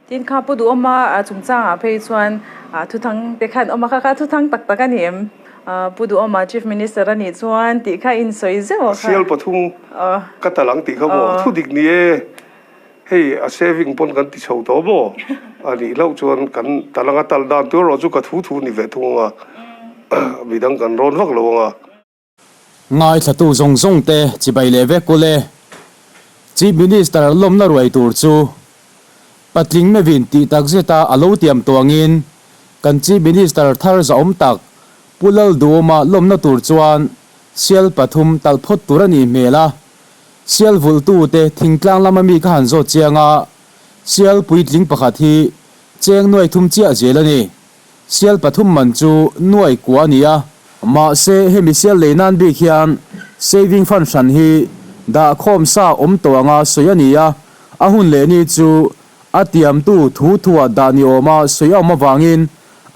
Tin kha Pu Duhawma chungchangah phei chuan thuthang te khan awm a, kha kha thuthang tak tak a ni em? Pu Duhawma Chief Minister a nih chuan tih kha insawi zeuh a kha. Sial pathum ka tal ang tih kha maw? Thu dik ni e, hei a saving pawn kan ti chho tawh maw? A nih hlauh chuan kan tal anga tal dan tur erawh chu ka thu thu ni ve thung anga midang kan rawn vak lo anga. Ngaithlatu zawng zawng te chibai leh vek ule. Chief Minister lawmna ruai tur chu patling mevin tih tak zeta a lo tiam tuangin kan Chief Minister thar zahawm tak Pu Lalduhawma lawmna tur chuan sial pathum talh phawt tur a nih hmel a. Sial vulhtu te thingtlang lama mi ka han zawt chiang a, sial puitling pakhat hi cheng nuai thum chiah zel a ni. Sial pathum man chu nuai kua a ni a. Mahse, hemi sial lei nan bik hian saving fund hran hi dah khawm sa awm tawh anga sawi a ni a, a hun leh ni chu a tiamtu thu thuah dah ni awma sawi a awm avangin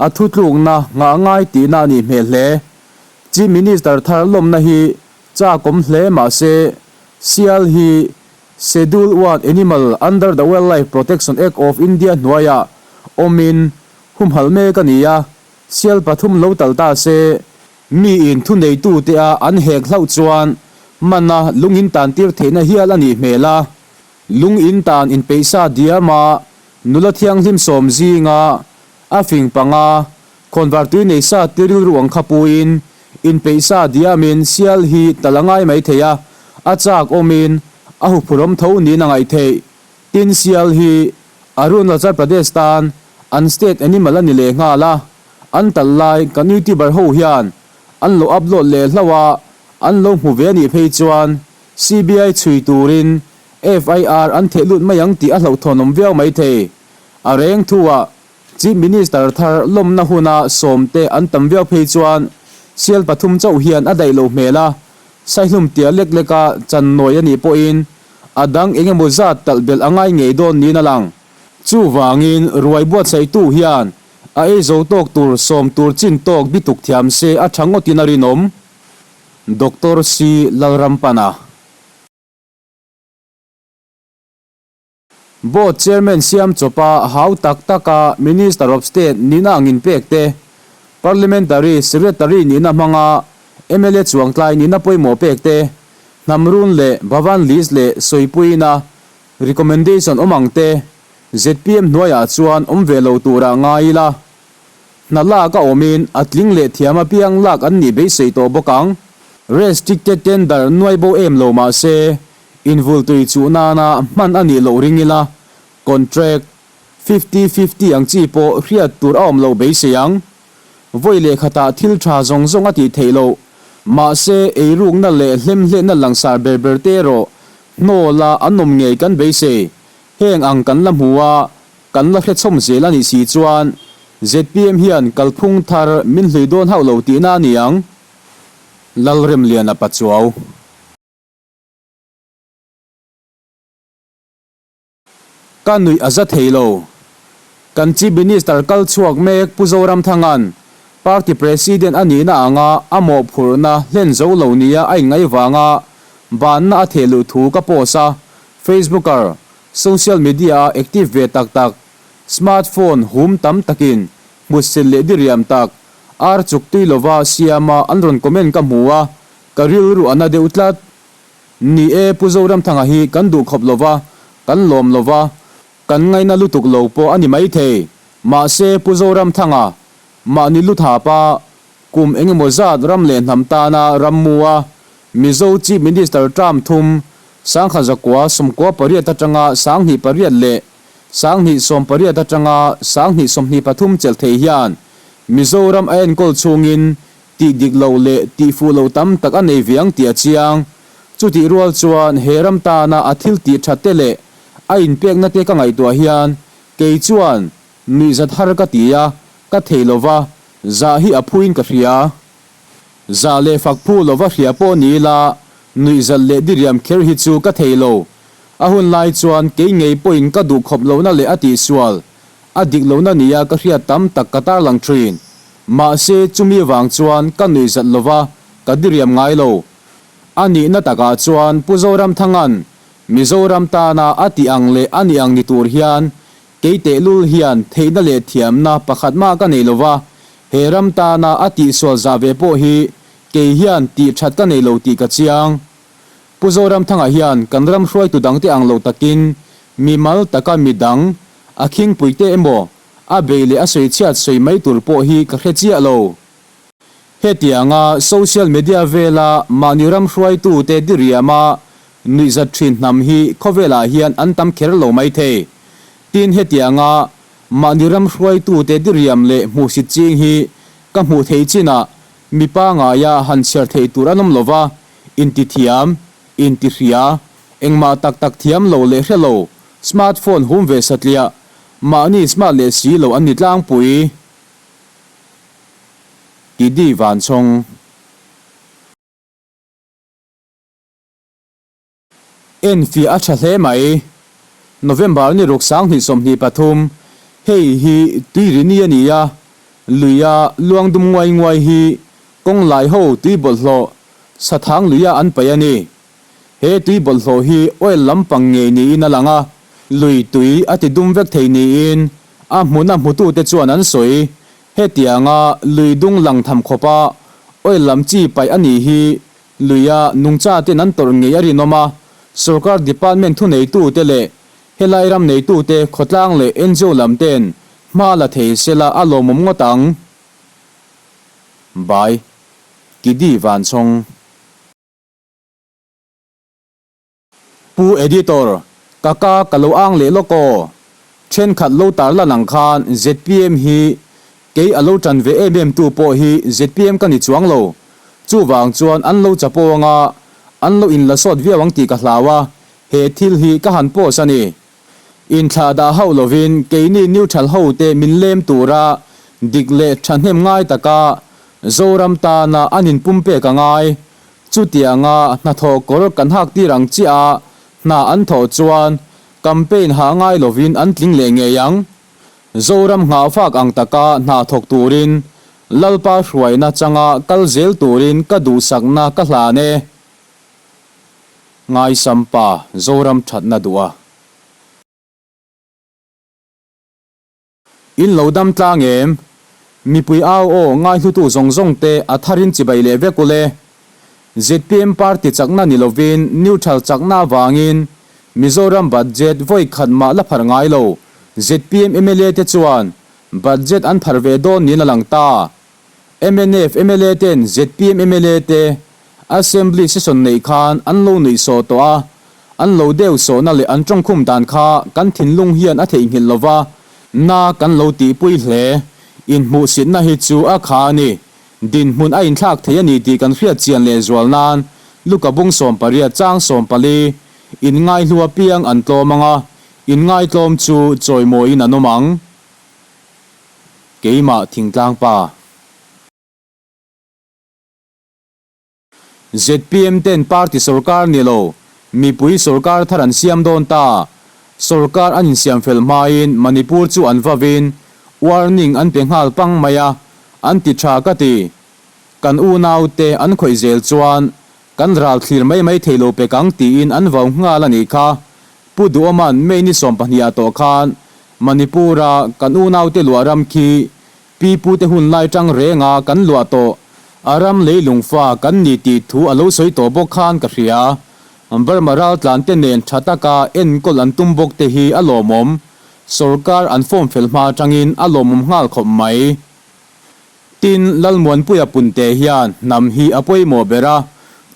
a thutlukna nghah ngai tihna a nih hmel hle. Chief Minister thar lawmna hi chak awm hle mahse, sial hi Schedule One Animal under the Wildlife Protection Act of India hnuaiah awmin Humhalh mek a ni a, sial pathum lo tal ta se, miin thuneitute a an hek hlauh chuan mana lung in tan tir theihna hial a nih hmel a. Lung in tan inpeihsa diam a, nula thianghlim sawm zinga a fing panga khawnvar tui nei sa ti rilru ang kha puiin inpeihsa diamin sial hi tal a ngai mai thei a, a chak awmin a huphurhawm tho niin a ngaih theih. Tin sial hi Arunachal Pradesh tan an state animal a ni leh nghal a, an tal lai kan youtuber ho hian an lo upload leh hlauh a, an lo hmu ve a nih phei chuan CBI chhui turin FIR an theh lut mai ang tih a hlauhthawn awm viau mai thei. A reng thu ah Chief Minister thar lawmna huna sawmte an tam viau phei chuan sial pathum chauh hian a daih lo hmel a, Saihlum tia lek leka chan nawi a nih pawhin a dang eng emaw zat talh belh a ngai ngei dawn niin a lang. Chuvangin ruai buatsaihtu hian a ei zo tawk tur sawm tur chin tawk bituk thiam se a tha ngawtin a rinawm. Doctor C. Lalrampana. Board Chairman siam chawpa hau tak taka Minister of State nihna angin pek te, Parliamentary Secretary nihna hmanga mla chuangtlai nihna pawimawh pek te, hnam run leh Bhavan list leh sawipuina recommendation awm ang te zpm hnuaiah chuan awm ve lo turah ngai ila. Hna lak a awmin a tling leh thiam apiang lak an nih beisei tawh bawk ang. Restricted tender nuai bo em lo mahse Invultui chuh nana hman a nih loh ring ila, contract fifty fifty ang chi pawh hriat tur a awm loh beisei ang. Vawi leh khatah thil tha zawng zawng a tih theih loh. Mahse, eirukna leh hlemhletna langsar ber ber te erawh hnawla an awm ngei kan beisei. Heng ang kan la hmu a, kan la hrechhawm zel a nih si chuan zpm hian kalphung thar min hlui dawn hauh lo tihna a ni ang. Lalremliana Pachuau. Ka nuih a za thei lo. Kan Chief Minister kal chhuak mek Pu Zoramthanga'n Party President a nihna anga a mawhphurhna hlen zo lo nia a inngaih vanga banna a theh luh thu ka post a, Facebooker, social media-a active ve tak tak, smartphone hum tam takin hmutsil leh diriam tak, ar chuk tui lova siama an rawn comment ka hmu a, Ka rilru a na deuh tlat. Ni e, Pu Zoramthanga hi kan duh khawp lo va, kan lawm lo va, kan ngaina lutuk lo pawh a ni maithei. Mahse, Pu Zoramthanga, mahni lu thapa, kum engemaw zat ram leh hnam tana rammu a, Mizo Chief Minister term thum, 1998 atanga 2008 leh 2018 atanga 2023 chelh thei hian Mizoram a enkawl chhungin Tih dik loh leh tih fuh loh tam tak a nei ve ang tih a chiang. Chutih rual chuan he ram tana a thil tih that te leh a inpekna te ka ngaihtuah hian kei chuan nuihzat har ka ti a, ka thei lo va, zah hi a phuin ka hria. Zah leh fak phu lo va hria pawh ni ila nuihzat leh diriam kher hi chu ka thei lo. A hun lai chuan kei ngei pawhin ka duh khawp lohna leh a tihsual a dik lohna nia ka hriat tam tak ka tarlang thin. Mahse, chumi vang chuan ka nuihzat lova, ka diriam ngai lo. A nihna takah chuan Pu Zoramthanga'n Mizoram tana a tih ang leh a nih ang ni tur hian Kei tehlul hian theihna leh thiamna pakhat mah ka nei lova, he ram tana a tihsual zah ve pawh hi kei hian tih that ka nei lo tih ka chiang. Pu Zoramthanga hian kan ram hruaitu dangte ang lo takin mimal taka midang a khingpuite emaw a bei leh a sawichhiat sawi mai tur pawh hi ka hre chiah lo. Hetianga social media vela mahni ram hruaitute diriama nuihzat thin hnam hi khawvelah hian an tam kher lo mai thei. Tin hetianga mahni ram hruaitute diriam leh hmuhsit ching hi ka hmuh theih chinah mi pangaia han chhiar theih tur an awm lova, intithiam, intihria, engmah tak tak thiam lo leh hre lo, smartphone hum ve satliah, mahni smart leh si lo an ni tlangpui. Tidi Vanchawng. Enfiah a tha hle mai. November ni ruk 2023, Hei hi Tuirini a ni a, luia luang dum nguai nguai hi kawng lai ho tui bawlhhlawh Sathang luia an paih a ni. He tui bawlhhlawh hi oil lampang ngei niin a lang a, lui tui a ti dum vek thei niin a hmuna hmutute chuan an sawi. Hetianga lui dung lang tham khawpa oil lam chi paih a nih hi luia nungchaten an tawrh ngei a rinawm a, sorkar department thuneitute leh helai ram neitute khawtlang leh ngo lamten hma la thei sela a lawmawm ngawt ang. By, Kidi Vanchhawng. Pu Editor, ka ka ka lo ang leh lawk aw. Thenkhat lo tarlan ang khan zpm hi kei a lo tan ve em em tu pawh hi zpm ka ni chuang lo. Chuvang chuan an lo chapo anga an lo inla sawt viau ang tih ka hlau a, he thil hi ka han post a ni. Inthlah dah hauh lovin keini neutral hote min lem tura dik leh thahnem ngai taka Zoram tana an inpumpek a ngai. Chutianga hnathawh kawr kan hak tir ang chiah a, hna an thawh chuan campaign hah ngai lovin an tling leh ngei ang. Zoram nghahfak ang taka hna thawk turin Lalpa hruaina changa kal zel turin ka duhsakna ka hlan e. Ngaisam pa Zoram thatna duh a. In lo dam tlang em? Mipui au aw ngaihlutu zawng zawng te a tharin chibai leh vek ule. Zpm party chakna ni lovin neutral chakna avangin Mizoram budget vawi khat mah la pharh ngai lo. Zpm mla te chuan budget an pharh ve dawn niin a lang ta. Mnf mla ten zpm mla te Assembly session neih khan an lo nuih sawh tawh a, an lo deu sawhna leh an tawngkhum dan kha kan thinlung hian a theihnghilh lo va, na kan lo tihpui hle. Inhmuhsitna hi chu a kha a ni. Dinhmun a inthlak thei a ni tih kan hriat chian lehzual nan Luka bung 18 chang 14, Inngaihlu apiang an tlawm ang a, inngaitlawm chu chawimawiin an awm ang. Keimah thingtlang pa. Zpm ten party sorkar ni lo, mipui sorkar thar an siam dawn ta. Sorkar an insiam fel hmain Manipur chu an vavin warning an pe nghal pang mai a, an ti tha ka ti. Kan unaute an khawih zel chuan kan ral thlir mai mai thei lo pek ang tiin an vau nghal a nih kha. Pu Duhawma'n May ni 12 ah tawh khan Manipur-a kan unaute luah ram khi Pi pute hun lai tang renga kan luah tawh, a ram leilung fa kan ni tih thu a lo sawi tawh bawk khan ka hria. Burma raltlante nen tha taka enkawl an tum bawk te hi a lawmawm. Sorkar an form fel hma atangin a lawmawm nghal khawp mai. Tin, Lalmuanpuia punte hian hnam hi a pawimawh ber a,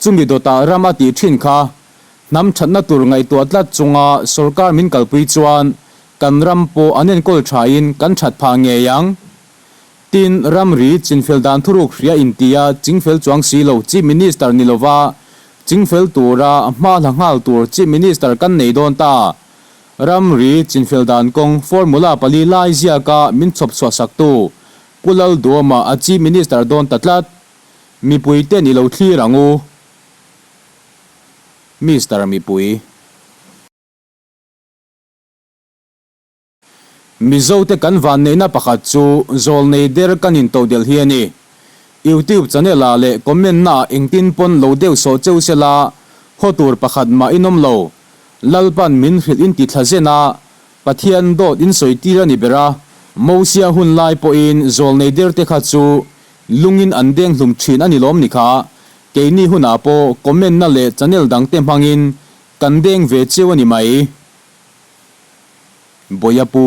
chumi dawtah ram a tih thin kha. Hnam thatna tur ngaihtuah tlat chunga sorkar min kalpui chuan Kan ram pawh an enkawl thain kan that phah ngei ang. Tin, ramri chinfel dan thuruk hria intia chingfel chuang si lo Chief Minister ni lova chingfel tura hma hla nghal tur Chief Minister kan nei dawn ta. Ramri chinfel dan kawng formula pali lai ziaka min chhawp chhuah saktu Pu Lalduama a Chief Minister dawn ta tlat. Mipui ten i lo thlir ang u. Mister Mipui. Mizote kan vanneihna pakhat chu zawlnei der kan intodelh hi a ni. Youtube channel ah leh comment na ah engtin pawn lo deuh sawh cheu sela haw tur pakhat mah in awm lo. Lalpan min hrilh in ti thla zen a, Pathian dawt in sawi tir a ni ber a, Mosia hun lai pawhin zawlnei derte kha chu lungin an deng hlum thin a ni lawm ni kha, keini hunah pawh comment na leh channel dangte hmangin kan deng ve cheu a ni mai. Bawiha pu.